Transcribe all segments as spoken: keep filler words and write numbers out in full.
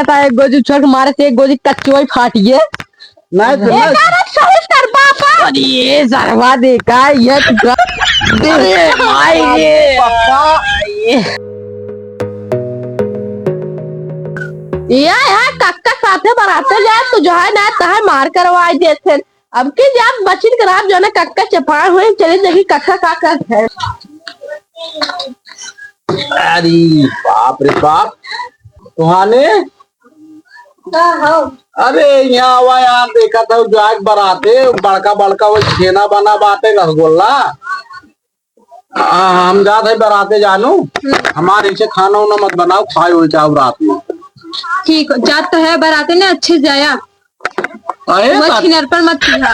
कहता है, एक गोजी छोड़ के मारे से एक गोजी कच्चो ही फाटिए। नहीं तो ए, ना। तारा सही कर बापा। अरे, ये सरवा देखा, ये तो ग-, अरे, भाई, ये। पापा। ये है, कक्का साथे बराते जाए, तो जो है ना, तहे मार करवाई देते। अब की जब बचिन कराब जो है ना, कक्का चपाए हुए, चले देखी कक्का का करत है। अरे, बाप रे बाप। तुहाने का हो? अरे, यहाँ आवा यार, देखा था, जाए बराते, बड़का बड़का वो छेना बना बाटे, रसगुल्ला। आ, हम जात है बराते जानू, हम्म। हमारे इसे खाना उना मत बनाओ, खाए हुए जाओ रात में। ठीक हो, जात तो है बराते ने, अच्छे जाया। अरे वो बात छिनर पर मत किहा।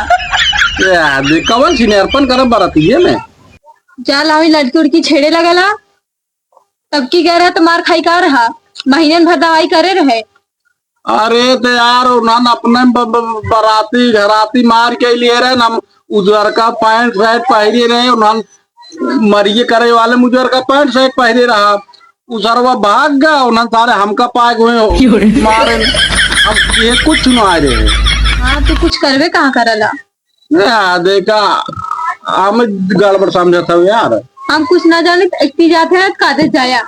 यार, देख, कवन छिनरपन करब बरतिये में? जा लाओ, ई लड़की उड़की छेड़े लगला। तब की कह रहा तो मार खाई का रहा, महीनन भर दवाई करे रहे। अरे तो यार, उन्हन अपने ब-, ब-, बराती घराती मार के लिए रहे, हम उजरका पैंट शर्ट पहिरे रहे, उन्हन मरिए करे वाले में उजरका पैंट शर्ट पहिरे रहा। उ सरवा भाग गया, उन्हन सारे हमका पाए हुए हो, क्यों रे? मारे। हम ये कुछ ना आए रहे। हाँ, तो कुछ करबे कहाँ करला? या, देखा, हम गड़बड़ समझत हवे यार। हम कुछ ना जाने, इतनी जात है, कायदे जाया।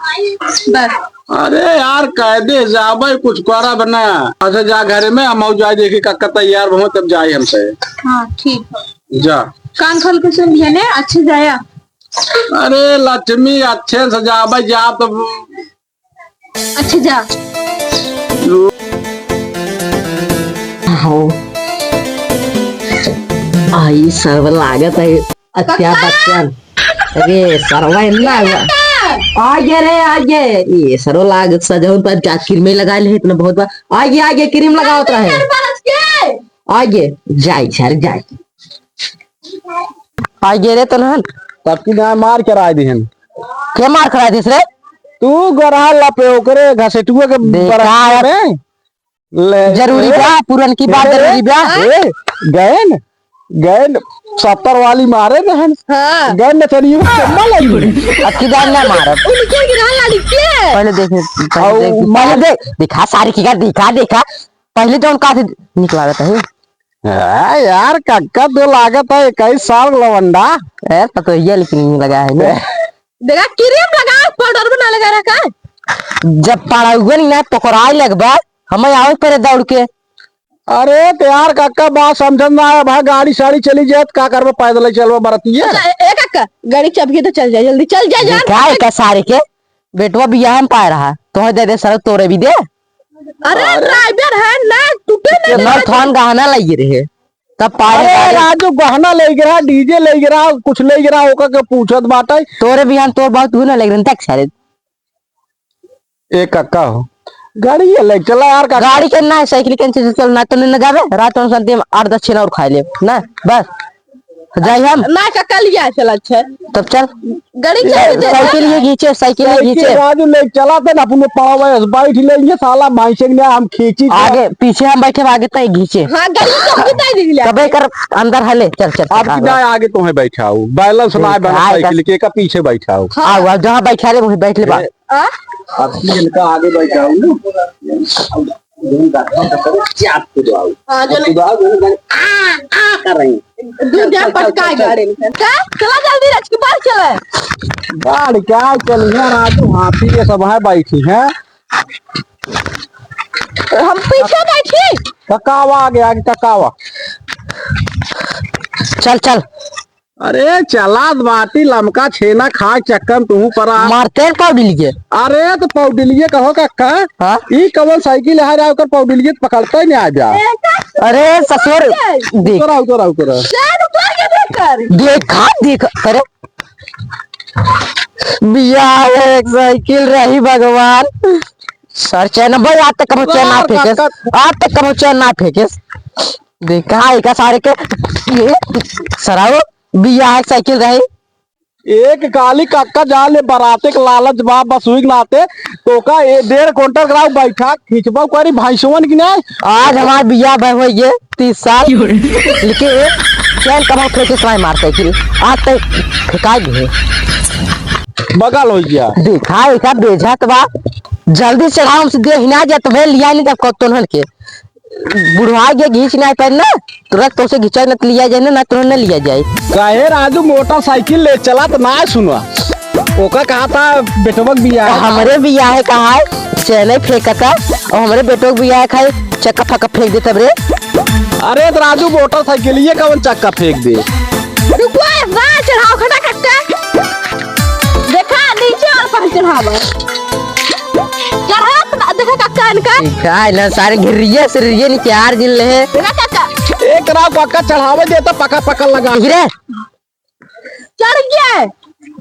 बस। अरे यार, कायदे जाबे, कुछ करब ना। अच्छा, जा घरे में, हम जाए देखी कक्का तैयार हो, तब जाए हमसे। हाँ, ठीक है। जा। कान खोल के सुन लिया ने, अच्छे जाया। अरे लक्ष्मी, अच्छे से जाबे, जा तो अच्छा, जा। हो। आई सरवा लागत है, अच्छा कक्का! बच्चन। अरे सरवा इन्ना हुआ। कक्का! आगे रे, आगे। ये सरवा लागत सजौन पर जाकिर में लगा ले इतना बहुत बार। आगे, आगे क्रीम लगावत रहे। कक्का! आगे, जाई सर, जाई। आगे रे तनहन। तब की ना मार कराई दिहन। के मार कराई दिस रे? तू गरहा लपे ओकरे घसेटुआ के देखा बरखा यार। में। ले, जरूरी ए, बा, पुरनकी बात ए, जरूरी बा। ए, गए न, गए न, सत्तर वाली मारे रहन। हाँ। गए न, चलिए, चम्मा लगी। अब की जान ना मारब। उनके गिरा लड़के। पहले देख, पहले आऊ देख, पहले मार। देख, दिखा सारी की का, दिखा, दिखा। पहले जौन का से निकला रहता है। हाँ यार, कक्का तो लागत है इक्कीस साल लवंडा। ए, पतोहिया लेकिन नहीं लगा है ना। देखा, क्रीम लगा, पाउडर बना लगा रखा है। जब पड़ौगन ना पकड़ाई लगबा, हमें आवे पड़े दौड़ के। अरे तो यार कक्का, बात समझन ना आया भाई, गाड़ी साड़ी चली जाए तो का करबो, पैदल ही चलबो बरतिया। अच्छा, ए, ए कक्का, गाड़ी चबकी तो चल जाए, जल्दी चल जाए, जान। देखा है का सारे के? बेटवा बियाह में पाए रहा, तोहे दे दे सरऊ, तोरे भी दे। अरे अरे। ड्राइवर है ना, टूटे ना ना ड्राइवर। थान गहना लगी रहे, तब पाए अरे रहे। राजू गहना ले गिरा, डीजे ले गिरा, कुछ ले गिरा, ओकर के पूछत बाटे। तोरे बिहान तोर बहुत हुई ना लग रहे, तक सारे। ए कक्का हो, गाड़ी ये ले चला यार कक्का। गाड़ी के ना, साइकिल के से चल ना, तो नहीं ना जावे, रात में शांति में आठ दस छेना और खा ले ना, बस। जाई हम। ना, कक्का लिया चल, अच्छा। तब चल। गाड़ी ए, चल दे। साइकिल ये खींचे, साइकिल ये साइकिल खींचे। राजू ले चला थे ना, अपने पावा बस बैठ लेंगे, साला माइसे ने हम खींची। आगे, पीछे हम बैठे, आगे तय खींचे। हाँ, गाड़ी तो भी तय नहीं लिया। तबे कर अंदर हले, चल, चल, चल, अब की आगे। ना आगे तुम्हें बैठाऊ, बैलेंस ना ए, बना का, साइकिल का? के का पीछे बैठाऊ। हाँ। आओ, आओ, जहाँ बैठा रहे, वहीं बैठ ले बा। ए, आ? अब की इनका आगे बैठाऊ ना। दोनों गाठों का करो, चाप कूदो आओ। हाँ, चलो। कूदो आओ, दोनों जने आ, आ कर रही हैं। दू जन चल, चल, पटकाए चल, चल। गाड़ी में। चल, चला जल्दी, रच के बाहर चले। गाड़ी क्या चली है, राजू हाथी ये सब है बैठी हैं। हम पीछे बैठी। ककावा आगे, आगे ककावा। चल, चल। अरे चलात बाटी लमका छेना खाए चक्कर में तुहू परा। मारते हैं पौडिलिये। अरे तो पौडिलिये कहो कक्का। हाँ? ई कवन साइकिल है रे, ओकर पौडिलिये तो पकड़ता ही नहीं आ जा। अरे ससुर, देख। उतरा, उतरा, उतरा। चैन उतार के देख कर। देखा, देखा, अरे। बियाह एक साइकिल रही भगवान। सर चैन भाई, आज तक कबो चैन ना वाह, फेंकेस। कक्का। आज तक कबो चैन ना फेंकेस। देखा, एका सारे के, ये, सराओ। बियाह एक साइकिल रही। एक काली कक्का जा ले बराते के लालच बा, बस हुई के नाते तोका ए डेढ़ कुंटल ग्राम बैठा खींचबा करी भैंसवन की नहीं। आज हमार बियाह भय होई गए तीस साल, लेकिन एक चैन कमा के के सवाई मार साइकिल आज तक फेंकाई गए। बगल हो गया। देखा, एका बेझत बा। जल्दी चढ़ाओ, हमसे देह हिना जात, मैं लिया नहीं तब कब तोहन के। बुढ़वा के घींच ना पाए ना, तुरंत तोसे घिंचा न लिया जाए ना, ना तुरंत न लिया जाए। काहे राजू, मोटरसाइकिल ले चला त ना सुनवा। ओका कहा था बेटवा के बियाह है। हमरे बियाह है कहा है, चैन फेंका था, और हमरे बेटवा के बियाह है खाए, चक्का फक्का फेंक देता रे। अरे त राजू, मोटरसाइकिल ये कौन चक्का फेंक दे? रुको, बा चढ़ाओ खड़ा कट्टा। देखा, नीचे और पर चढ़ावा। चढ़ाओ, देखा कक्का इनका। का है ना, सारे घिरिये से रिये नहीं, चार दिन ले है। देखा कक्का। एक राव कक्का चढ़ावे देता, पका पका लगा। गिरे। चढ़ गया।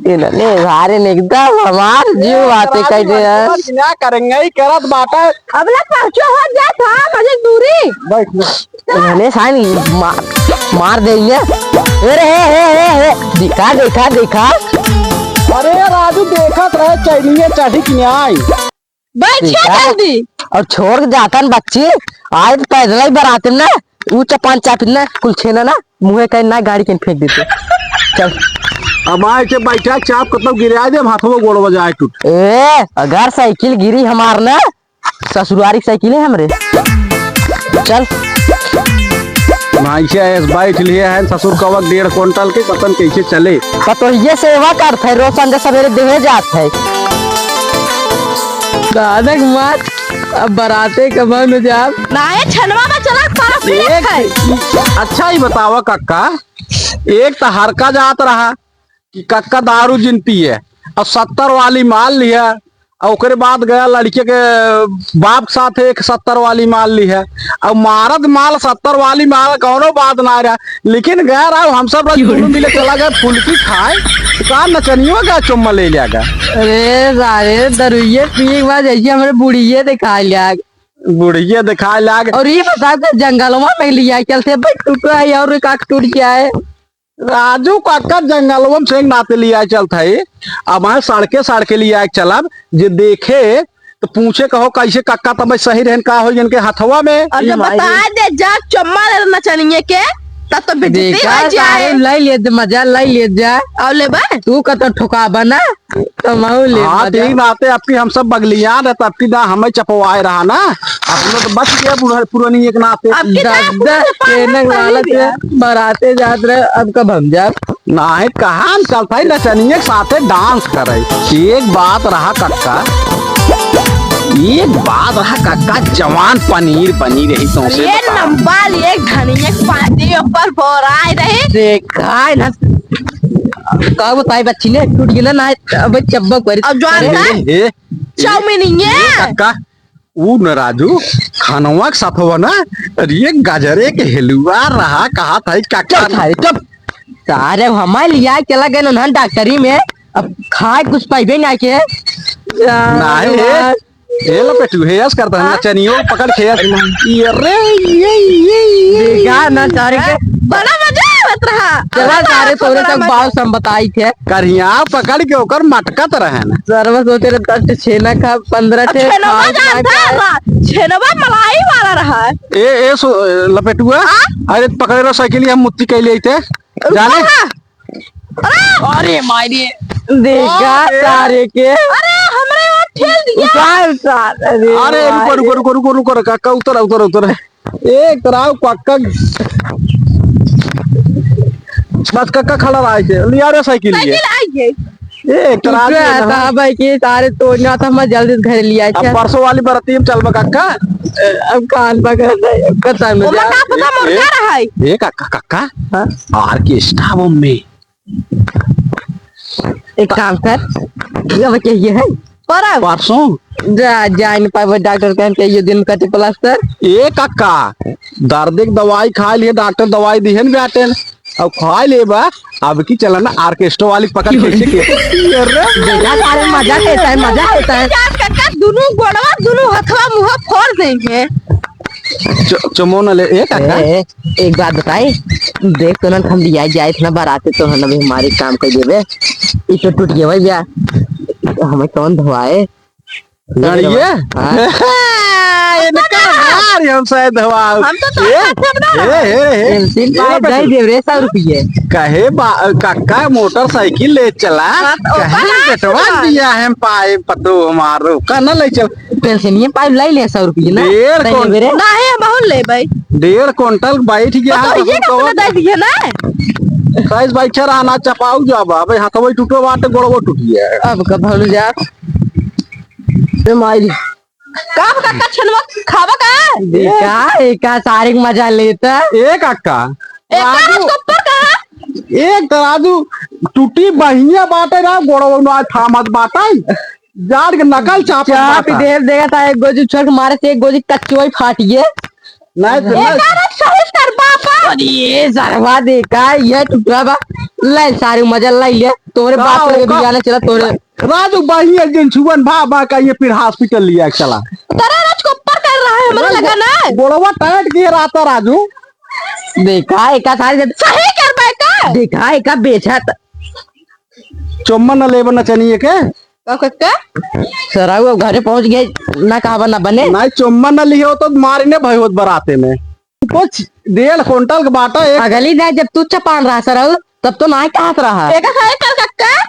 इन्होंने सारे ने एकदम हमार जीव बातें कह दे यार। क्या करेंगे, ही करत बाटा। अब लग पहुंचो हो जाए था, मजे दूरी। बैठ ले। इन्होंने साइन मार, मार देंगे। ए रे, हे, हे, हे, हे, दिखा, दिखा, दिखा। अरे राजू, देखत रहे, चैनिये चढ़ी कि नहीं आई। बैठिए दिखा। जल्दी। और छोड़ के जाता न बच्ची, आए तो पैदल ही बरात में ना, ऊ चपान चाप ना, कुल छेना ना, मुँहे कहीं ना, गाड़ी कहीं फेंक देते। चल। अब आए के बैठा चाप कतौ गिरा दे, हाथों गोड़ बजाए टूट। ए, अगर साइकिल गिरी हमार ना, ससुरारी के साइकिल है हमरे। चल। भाई से ऐस बैठ लिए हैं ससुर कवक डेढ़ कुंटल के, पतन कैसे चले। पतोहिए सेवा करत है, रोज संझा सवेरे देहे जात है। दादा के मार, अब बराते कमा में जाब। नाहे, छनवा में चला, पास एक, है। अच्छा ही बतावा कक्का, एक त हरका जात रहा, कि कक्का दारू जिन पिए, और सत्तर वाली माल लिहे, और ओकरे बाद गया लड़के के बाप के साथ एक सत्तर वाली माल लिहे, और मारत माल सत्तर वाली माल कौनो बात ना रहा, लेकिन गया रहा हम सब रज दोनों मिले चला गए फुल्की खाए, तो का नचनियो का चुम्मा ले लिया गया। अरे सारे दरुइये पिए के बाद जैसे हमरे बुढ़िये दिखा लिया। बुढ़िये दिखा लाग। और ये बता दे, जंगलवा में लिया चलते भाई, टूटा है और का टूट जाए। राजू काका जंगलवा में से नाते लिया चलत है, अब वहाँ सड़के सड़के लिया के चलब, जे देखे तो पूछे कहो कैसे कक्का तब सही रहन का हो इनके हथवा में। और ई जब माई रे। बता दे जा चम्मा ले नचनिए के, तब तो बेइज्जती देखा हो जाए। सारे लाई ले दे, मजा लाई ले जा। और ले बा? तू कत ठोका बना, कमाऊ ले हाँ, मजा। ठीक बात है, आपकी हम सब बगलियान है, तब की ना हमें चपवाए रहा ना, अपने तो बच गया बूढ़ा पुरानी एक नाते। अब की दादा, दादा, पुराने तेनक पानी वाला दिया। से बराते जात रहे, अब कब हम जाब? नाही, कहाँ हम चलत है, नचनिया के साथे डांस करे। एक बात रहा कक्का, एक बात रहा कक्का, जवान पनीर बनी रही तो से ये बताओ। नंबर एक धनिया के पार्टी ऊपर बोराए रही। देखा है ना, का बताई बच्ची ने, टूट गया ना, अब चब्बक भरी। अब जवान अरे, था? ए, ए, चाउमीन ही है। ए, कक्का, ऊ न राजू, खानवा के साथ हुआ ना, अरे, ये गाजरे के हलवा रहा, कहा था, कक्का। चुप सारे, चुप। सारे हमारे लिया चला गए ना डॉक्टरी में, अब खाए कुछ पाइबे ना के। नाही, ए, यार। ए लपेटू, हे यस करता है, हाँ? नचनियो पकड़ के यस। ये रे, ये, ये, ये, देखा ना सारे के। बड़ा मजा आवत रहा। चला अरे सारे बाप रे, तोरे बड़ा तक मजा। बाल सम बताई थे। करिया पकड़ के ओकर मटकत रहे ना। सरवा सोचे रहे दस ठे छेना खा, पन्द्रह अब ठे छेनवा खाए, जान खाए, था खाए। ना, छेनवा मलाई वाला रहा। ए, ए, सो, ए, लपेटुआ। हाँ? अरे पकड़े रहो साइकिल, हम मुत्ती कैले आइते। रुको जाने? हाँ। अरे! अरे माई रे। देखा अरे! सारे के। अरे, हमरे ओर ठेल दिया। उतार, उतार। अरे अरे, रुको, माई रुको, रे। रुको, रुको, रुको, रुको, काका, उतर, उतर, उतर। एक राव काका। बस काका खड़ा रहा है, लिया रे साइकिल ये। साइकिल आई है। एक राव टूटे ये आता ना। है भाई के सारे तोड़ना था, मैं जल्दी से घर लिया। अब अच्छा। परसों वाली बराती में चलबा काका। अब कान पकड़ दे, कतई में ओमा जा। का पता मोर ए, का रहा है? ए काका, काका। हाँ? ऑर्केस्ट्रा में। एक काम कर, ये अब चाहिए है? परब। परसों? जा, जा, इन पावे डॉक्टर कहन के ये दिन कटे प्लास्टर। ए काका, दर्द के दवाई खा लिए, डॉक्टर दवाई दिहन बाटेन। अब खा ले बा, अब की चलन ऑर्केस्ट्रा वाली पकड़ कैसे के? ये रे। देखा सारे मजा लेता है, मजा लेता है। जा काका, दोनों गोड़वा, दोनों हथवा मुँह फोड़ देंगे। चो-, चुमो न ले, ए काका। ए, एक बात बताई, देख तो ना हम लिया जाए इतना बराते तो हम अभी हमारे काम कर देवे, ई तो टूट गया भैया, हमें कौन धोआए? गड़िया? हाँ। इनका हाथ अरे हम शायद हवा। हम तो ए, तोहरे साथे बना ए, रहे। ए, ए, पेंसिल ए, पाए बेटू। दे देव रे सौ रुपये। कहे बा-, काका मोटरसाइकिल ले चला। हाँ, तो कहे ओकर ना बेटवा चला। दिया हम पाए पतो हमारो। का ना ले चल। पेंसिलिया पाए ले ले सौ रुपये ना। डेढ़ दे कुंटल। देव रे। नहीं, हम बहुत लेबै। डेढ़ कुंटल बैठ गया तो है, ये तो कौन दे दिए ना? साइज बैठा रहना, चपाऊ जाबा। अबे हाथवा टूटो बाटे, गोड़वा टूट गया है। अब का भल जा। ए माई। का बा काका, छेनवा खाबा का? देखा, एका सारे के मजा लेता। ए काका, एका राजू, उसको ऊपर कहा? एक तराजू टूटी बहिया बाटे ना, गोड़वा ना थामत बाटे। जान के नकल चाप चाप बाटा। देर देगा था, एक गोजी छोड़ के मारे से एक गोजी कच्चुआ ही फाटिए। नहीं तो नहीं। एका रख सही कर बापा। अरे ये सरवा देखा, ये टुकड़ा बा। ले सारे मजा ले ले, तोरे का बाप लगे होगा? बियाने चला तोरे। राजू भाई एक दिन छुअन भा भा का ये फिर हॉस्पिटल लिया चला। तेरा राज को ऊपर कर रहा है, हमें लगा ना। गोड़वा टाइट किए रहता राजू। देखा एका सारी जब सही कर बेटा। देखा एका बेचत। चुम्मा न लेबो न चनिए के। का कक्का? सराऊ अब घरे पहुंच गए, ना कहबा ना बने। नहीं चुम्मा न लियो तो मारने भई होत बराते में। कुछ डेढ़ कुंटल के बाटा एक। अगली ना जब तू चपान रहा सराऊ, तब तो ना कहत रहा। एका सारे कर कक्का?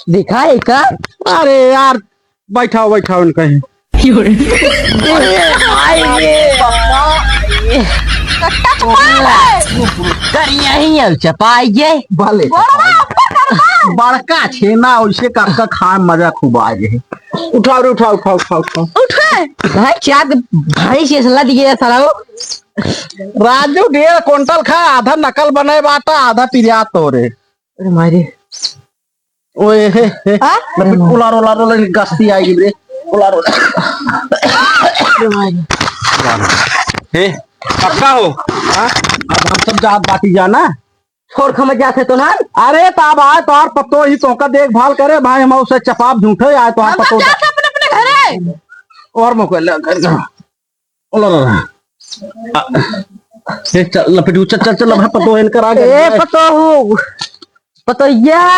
दिखा एका। अरे यार, बैठाओ, बैठाओ इनका ही। अरे भाई रे। करिया ही अब चपाई जे। भले। बड़का छेना वैसे काका खाए मजा खूब आ जे। उठाओ रे, उठाओ, उठाओ, उठाओ, उठाओ। उठे। भाई क्या भाई से सलाह दिए सलाह। राजू डेढ़ कुंटल खा, आधा नकल बने बाटा, आधा पिरिया तोरे। अरे मारे। ओए, हे, हे। हाँ? लपिट, उलार, उलार, उलार, गस्ती आएगी रे। उलार, उलार। हे, पक्का हो? हाँ? अब हम सब जात बाटी जाना। छोड़ खमत जाते तो ना। अरे, ता भाई, तोहार पत्तो ही तोहका देखभाल करे, भाई, हम उसे चपाप झूठे आए, तोहार हम सब पत्तो जाते अपने, अपने घरे। और मौका ले, घर का। ओला ला ला। आ, ए, चल, लपेटू, चल, चल, चल, अब पतो है इनकर आगे। ए, पतो हो। पतो या।